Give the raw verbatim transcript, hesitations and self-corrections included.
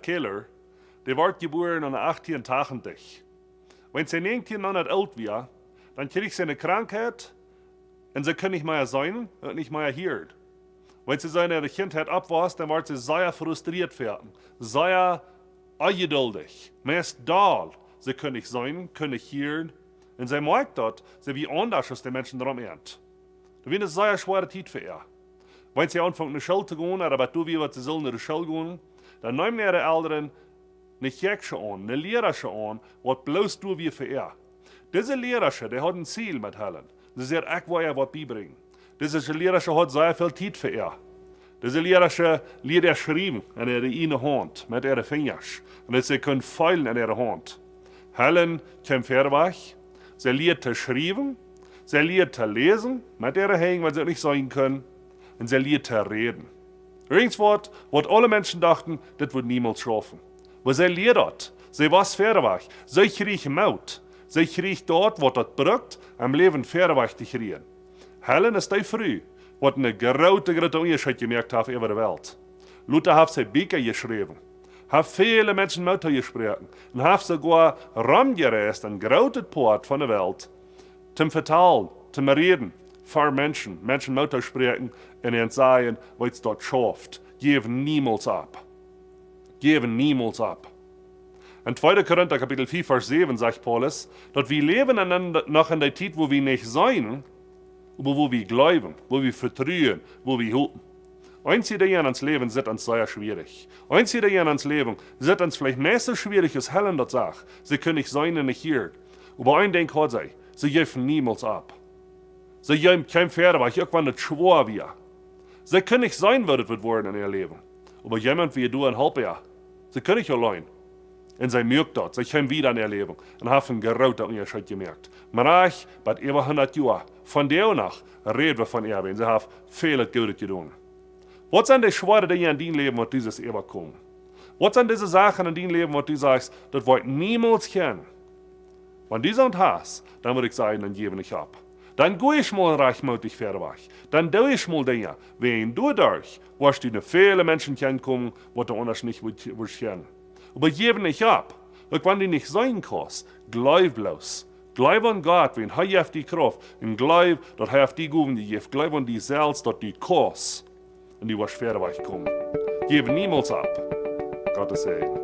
Keller, dee wort jebuaren aune achttieen tachentich. Wan see näajentieen Moonat oolt wia, dan kjrieech see eene Krankheit un see kunn nich mea seenen un nich mea hieren. Wan see en äare Kjintheit oppwoss, dan wort see sea frustriet, sea onjeduldich, meist doll. See kunn nich seenen, kunn nich hieren. Un see moakjt daut, see wia aundasch aus de Menschen rom äa. Daut wia eene sea schwoare Tiet fa äa. Wan see aunfunk no School to gonen, ooda waut doa wia, waut see sullen no de School gonen, dan neemen äare Elren eene Kjäakjsche aun, eene Lierarsche aun, waut bloos doa wia fa äa. Dise Lierarsche, dee haud een Ziel met Helen. See säd: "Ekj woa äa waut biebrinjen." Dise Lierarsche haud sea väl Tiet fa äa. Dise Lierarsche lieed äa schriewen aun äare eene Haunt, met äare Finjasch. Un daut see kunn feelen aun äare Haunt. Helen kjeem verwoat, see lieed to schriewen, see lieed to läsen, met äare Henj, wan see nich seenen kunn, un see lieed to räden. Irjentwaut, waut aule Menschen dochten, dit wudd niemols schaufen. Oba see lieed daut, see wia verwoat, see kjrieech Moot, see kjrieech daut, waut daut brukt, om em Läwen verwoat to kjrieen. Helen es dee Fru, waut eenen grooten, grooten Unjascheet jemoakt haft äwa de Welt. Lota haft see Bieekja jeschräwen, haft väle Menschen Moot jesproaken un haft soogoa romjereist een grootet Poat von de Welt, toom vetalen, toom räden, ver Menschen, Menschen Moot to sproaken un an to sajen, waut daut schauft. Jeff niemols opp. Jeff niemols opp. En tweede Korinta Kapitel vier, Varsch säwen sajcht Paulus, daut wie läwen en, en, noch en dee Tiet, wua wie nich seenen, oba wua wie jleewen, wua wie vetruen, wua wie hopen. Eenje Dinja en ons Läwen sent ons sea schwierich. Eenje Dinja en ons Läwen sent ons veleicht meist soo schwierich aus Helen daut sach. See kunn nich seenen un nich hieren. Oba een Dinkj haud see: See jeef niemols opp. See jeef kjeen Verwoat, uk wan et schwoa wia. See kunn nich seenen, waut et wudd woaren en äa Läwen. Oba jemaunt wia doa un holp äa. See kunn nich auleen. Un see moakjt daut. See kjeem wieda en äa Läwen un haft eenen grooten Unjascheet jemoakt. Mau ekj, bie äwa hundat Joa, vondoag noch, räd wie von äa, un see haft väl Goodet jedonen. Waut sent dee schwoare Dinja en dien Läwen, waut du sitst äwakomen? Waut sent dise Sachen en dien Läwen, waut du sajchst, daut woa ekj niemols kjennen? Wan du soont hast, dan wudd ekj sajen, dan jeff nich opp. Dan go ieescht mol rajchtmootich verwoat. Dan doo ieescht mol Dinja. Wäajen doaderch woascht du no väle Menschen kjennen komen, waut du aundasch nich wudd-, wurscht kjennen. Oba jeff nich opp. Uk wan du nich seenen kaust, jleew bloos. Jleew aun Gott, wiels hee jeft die Krauft. Un jleew, daut hee haft die Gowen jejäft. Jleew aun die selfst, daut du kaust. Un du woascht wieda wajchkomen. Jeff niemols opp. Gottes Säajen.